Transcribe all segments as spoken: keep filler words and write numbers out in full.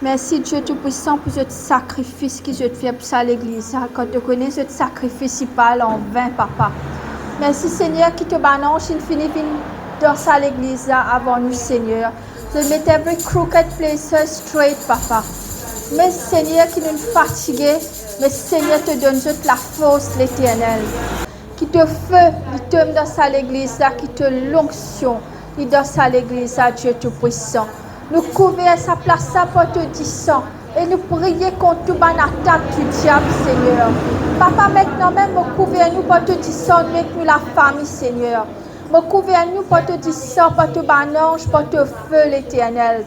Mersi, Die Tou-Pwisan, pou zot sakrifis ki zot fer pou sa legliz la, kan to kone zot sakrifis i pa al anvin, Papa. Mersi, Segner, ki to bann anz inn fini vinn dan sa legliz la avan nou, Segner. Zot met every crooked places straight, Papa. Me, Segner, ki nou fatige, me, Segner, to donn zot lafors, Leternel. Ki to fe li tom dan sa legliz la, ki to lonksion li dan sa legliz la, Die Tou-Pwisan. Nou kouver sa plas la par to disan e nou priye kont tou bann atak di diab, Segner. Papa, mintnan mem mo kouver nou par to disan, nou ek nou lafami, Segner. Mo kouver nou par to disan, par to bann anz, par to fe, Leternel.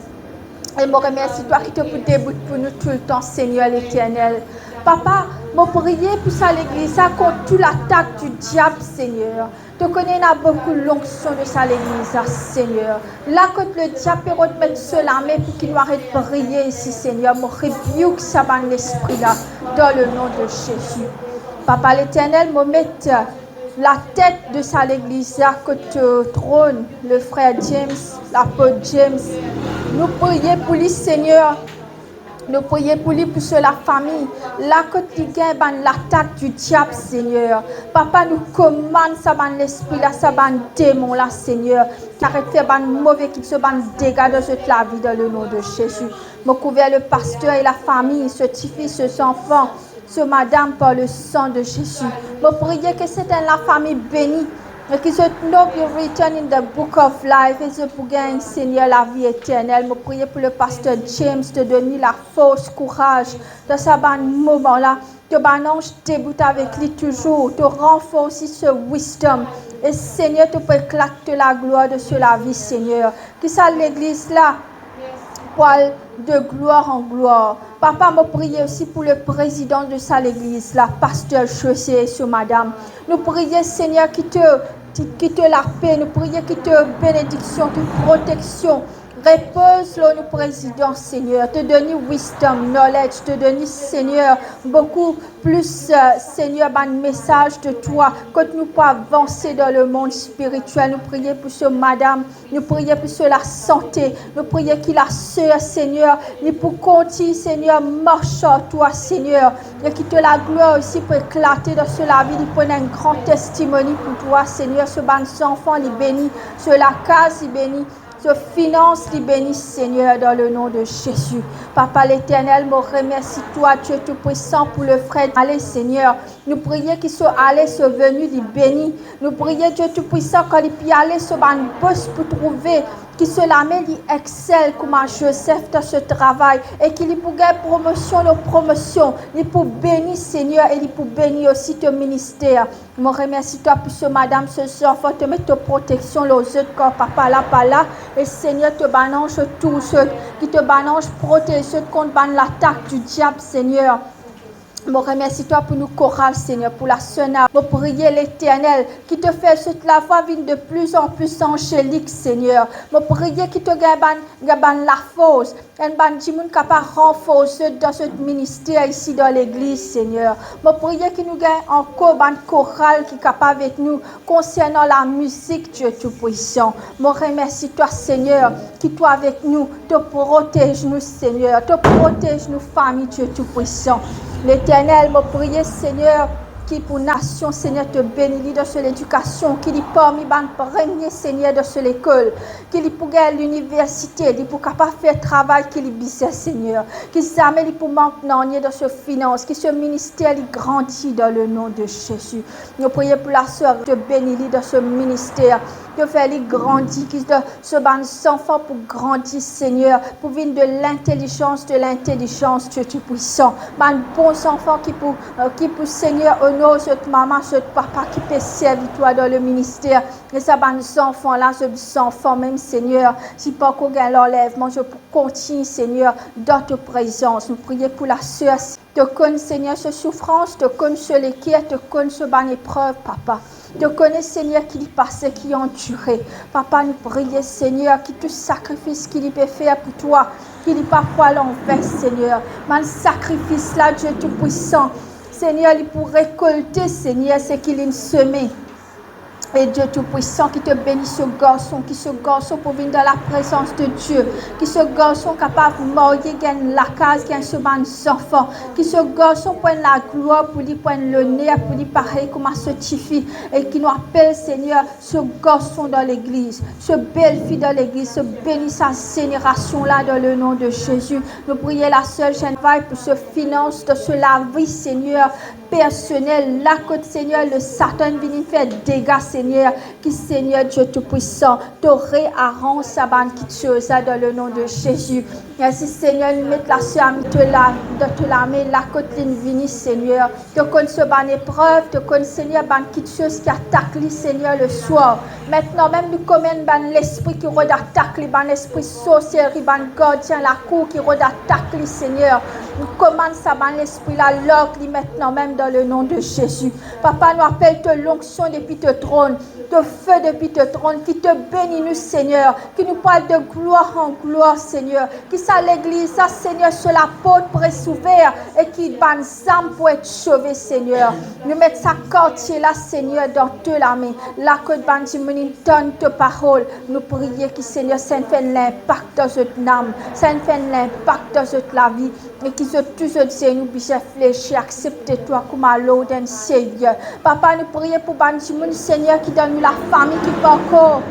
E mo remersi twa ki to pou debout pou nou toultan, Segner Leternel. Papa, mo priye pou sa legliz la kont tou latak di diab, Segner. To kone ena boukou lonksion dan sa legliz la, Segner. La kot lediab pe rod met so lame pou ki nou aret priye isi, Segner, mo rebuke sa bann lespri la, dan le nom de Jésus. Papa Leternel, mo met latet de sa legliz la kot to tronn, le frer James, lapot James. Nou priye pou li, Segner. Nou priye pou li, pou so lafami. La kot li gagn bann latak di diab, Segner. Papa, nou komann sa bann lespri la, sa bann demon la, Segner, ki aret fer bann move kiksoz, bann dega dan zot lavi, dan le nom de Jésus. Mo kouver le paster e lafami, so tifi, so zanfan, so madam par le sang de Jésus. Mo priye ki se enn lafami beni e ki zot nom be written in the book of life e zot pou gagn, Segner, lavi eternel. Mo priye pou le paster James, to donn li lafors, kouraz dan sa bann moman la. To bann anz debout avek li touzour, to ranforsi so wisdom. E Segner, to pou eklat to laglwar dan so lavi, Segner. Ki sa legliz la pou al de glwar an glwar. Papa, mo priye osi pou le prezidan de sa legliz la, paster José e so madam. Nou priye, Segner, ki to, ki to lape, nou priye ki to benediksion, to proteksion repoz lor nou prezidan, Segner. To donn li wisdom, knowledge, to donn li, Segner, boukou plis, eh, Segner, bann mesaz de twa, kot nou pou avanse dan lemond spiritiel. Nou priye pou so madam, nou priye pou so lasante, nou priye ki laser, Segner, li pou kontign, Segner, mars ar twa, Segner, e ki to laglwar osi pou eklate dan so lavi, li pou ena enn gran testimoni pou twa, Segner. So bann zanfan, li beni, so lakaz, li beni, so finans, li beni, Segner, dan le nom de Jésus. Papa Leternel, mo remersi twa, Die Tou-Pwisan, pou le frer Ale, Segner. Nou priye ki so ale, so veni, li beni. Nou priye, Die Tou-Pwisan, kan li pe ale, so bann bos pou trouve ki so lame li excel kouma Zozef dan so travay e ki li pou gagn promosion lor promosion. Li pou beni, Segner, e li pou beni osi to minister. Mo remersi twa pou so madam, so zanfan, to met to proteksion lor zot, kan papa la pa la. E Segner, to bann anz otour zot, ki to bann anz protez zot kont bann latak di diab, Segner. Mo remersi twa pou nou koral, Segner, pou laser Nao. Mo priye, Leternel, ki to fer zot lavwa vinn de plis an plis anzelik, Segner. Mo priye ki to gagn bann, gagn bann lafors, enn bann dimoun kapav ranforse dan zot minister isi dan legliz, Segner. Mo priye ki nou gagn ankor bann koral ki kapav ed nou konsernan lamizik, Die Tou-Pwisan. Mo remersi twa, Segner, ki to avek nou, to protez nou, Segner, to protez nou fami, Die Tou-Pwisan. Leternel, mo priye, Segner, ki pou nasion, Segner, to beni li dan so ledikasion, ki li parmi bann premie, Segner, dan so lekol, ki li pou gagn liniversite, li pou kapav fer travay ki li bizin, Segner, ki zame li pou mank nanye dan so finans, ki so minister li grandi dan le nom de Jésus. Nou priye pou laser, to beni li dan so minister, to fer li grandi, ki so bann zanfan pou grandi, Segner, pou vinn de lintelizans, de lintelizans, Die Tou-Pwisan. Bann bon zanfan ki pou, eh, ki pou, Segner, onor zot mama, zot papa ki pe servi twa dan le minister. E sa bann zanfan la, zot zanfan mem, Segner, si pankor gagn lanlevman, zot pou kontign, Segner, dan to prezans. Nou priye pou laser, to konn, Segner, so soufrans, to konn so leker, to konn so bann eprev, Papa. To kone, Segner, ki li pase, ki li andire. Papa, nou priye, Segner, ki tou sakrifis ki li pe fer pou twa, ki li pa pou al anvin, Segner. Bann sakrifis la, Die Tou-Pwisan, Segner, li pou rekolte, Segner, seki linn seme. E Dieu Tout-Puissant, ki to beni so garson, ki so garson pou vinn dan laprezans de Dieu, ki so garson kapav marye, gagn lakaz, gagn so bann zanfan, ki so garson pou enn laglwar pou li, pou enn loner pou li, parey kouma so tifi, e ki nou apel, Segner, so garson dan legliz, so belfi dan legliz, so beni sa zenerasion la, dan le nom de Jésus. Nou priye la sel Genevay pou so finans, dan so lavi, Segner, personel, la kot, Segner, le Satan vini fer dega, Segner, ki, Segner Dieu Tout-Puissant, to rearanz sa bann kitsoz la, dan le nom de Jésus. Mersi, Segner, nou met laser ami to la, dan to lame, la kot linn vini, Segner. To konn so bann eprev, to konn, Segner, bann kitsoz ki atak li, Segner, le swar. Aster mem nou komann bann lespri ki rod atak li, bann lespri sorselri, bann gardien lakour ki rod atak li, Segner. Nou komann sa bann lespri la larg li aster mem dan le nom de Jésus. Papa, nou apel to lonksion depi to tronn, to fe depi to tronn, ki to beni nou, Segner, ki nou pou al de glwar an glwar, Segner, ki sa legliz la, Segner, so laport pou res ouver e ki bann zam pou et sove, Segner. Nou met sa kartie la, Segner, dan to lame, la kot bann dimoun inn tann to parol. Nou priye ki, Segner, sa inn fer enn linpak dan zot nam, sa inn fer enn linpak dan zot lavi, e ki zot tou zot zenou bizin flexi, aksepte twa kouma Lord and Savior. Papa, nou priye pou bann dimoun, Segner, ki dan nou lafami ki pankor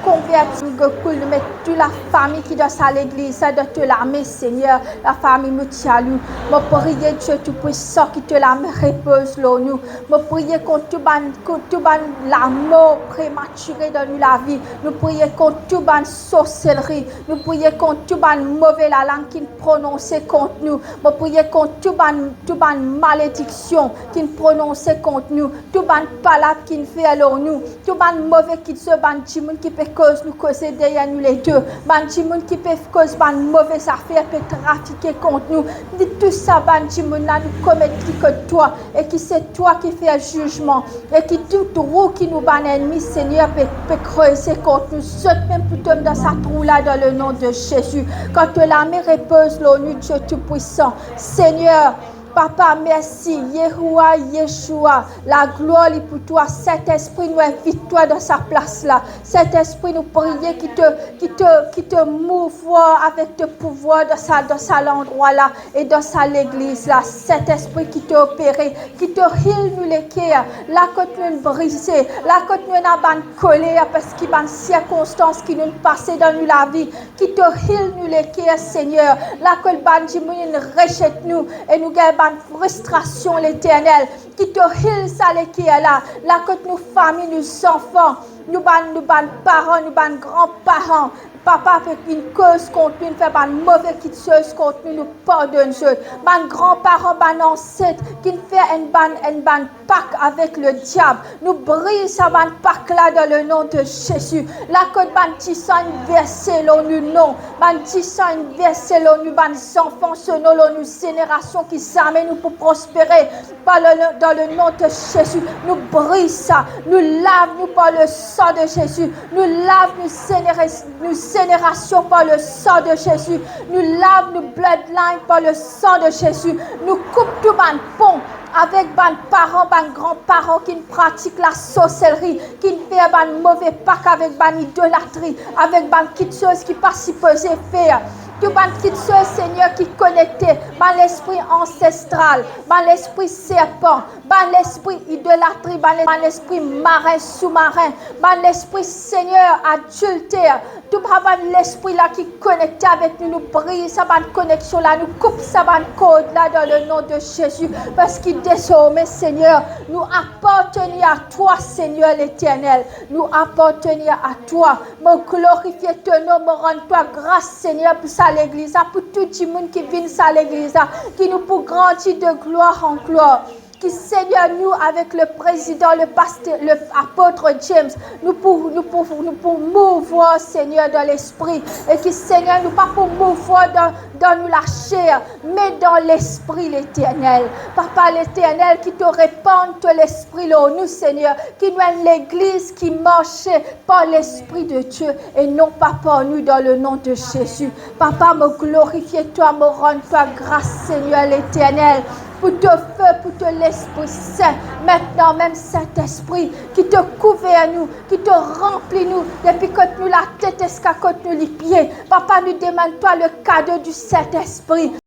konverti. Gokoul, nou met tou lafami ki dan sa legliz la dan to lame, Segner, lafami Moutialou. Mo priye, Dieu Tout-Puissant, ki to lame repoz lor nou. Mo priye kont tou bann, kont tou bann lamor prematire dan nou lavi. Nou priye kont tou bann sorselri. Nou priye kont tou bann move lalang ki'nn prononse kont nou. Mo priye kont tou bann, tou bann malediksion ki'nn prononse kont nou, tou bann palab ki'nn fer lor nou, tou bann move kitsoz, bann dimoun ki pe koz nou koze deryer nou lede, bann dimoun ki pe koz bann move zafer, pe trafike kont nou. Ni tou sa bann dimoun la, nou komet li kot twa, e ki se twa ki fer zizman, e ki tou trou ki nou bann lennmi, Segner, pe, pe kreze kont nou, zot mem pou tom dan sa trou la dan le nom de Jésus. Kan to lame repoz lor nou, Dieu Tout-Puissant. Segner, Papa, mersi, Yehowa, Yeshua, laglwar li pou twa. Sintespri, nou invit twa dan sa plas la. Sintespri, nou priye ki to, ki to, ki to mouvwar avek to pouvwar dan sa, dan sa landrwa la e dan sa legliz la. Sintespri, ki to opere, ki to hil nou leker, la kot nou brize, la kot nou ena bann koler parski bann sirkonstans ki nou pase dan nou lavi, ki to hil nou leker, Segner, la kot bann dimoun inn rezet nou e nou gagn bann fristrasion, Leternel, ki to hil sa leker la, la kot nou fami, nou zanfan, nou bann, nou bann paran, nou bann granparan, papa, pe inn koz kont nou, inn fer bann move kitsoz kont nou, nou pardonn zot. Bann granparan, bann anset ki'nn fer enn bann, enn bann pak avek lediab, nou briz sa bann pak la dan le nom de Jésus. La kot bann disan inn verse lor nou nom, bann disan inn verse lor nou bann zanfan, so nom lor nou zenerasion ki zame nou pou prospere. Par le, dan le nom de Jésus, nou briz sa, nou lav nou par le sang de Jésus, nou lav nou zenera-, nou zenerasion par le sang de Jésus, nou lav nou bloodline par le sang de Jésus, nou koup tou bann pon avek bann paran, bann granparan ki'nn pratik lasorselri, ki'nn fer bann move pak avek bann idolatri, avek bann kitsoz ki pa sipoze fer. Tou bann kitsoz, Segner, ki konekte, bann lespri ansestral, bann lespri serpan, bann lespri idolatri, bann le-, bann lespri marin, soumarin, bann lespri, Segner, adilter, tou sa bann lespri la ki konekte avek nou, nou briz sa bann koneksion la, nou koup sa bann kord la dan le nom de Jésus, parski dezorme, Segner, nou apartenir a twa, Segner Leternel, nou apartenir a twa. Mo glorifie to nom, mo rann twa gras, Segner, pou sa legliz la, pou tou dimoun ki vinn sa legliz la, ki nou pou grandi de glwar an glwar. Ki, Segner, nou avek le prezidan, le paster, le apot James, nou pou, nou pou, nou pou mouvwar, Segner, dan lespri, e ki, Segner, nou pa pou mouvwar dan, dan nou laser, me dan lespri, Leternel. Papa Leternel, ki to repann to lespri lor nou, Segner, ki nou enn legliz ki marse par Lespri de Dieu e non pa par nou, dan le nom de Jésus. Papa, mo glorifie twa, mo rann twa gras, Segner Leternel. pou to fe, pou to Lespri Sin. Aster mem, Sintespri, ki to kouver nou, ki to ranpli nou, depi kot nou latet ziska kot nou lipie. Papa, nou demann twa le kado di Sintespri.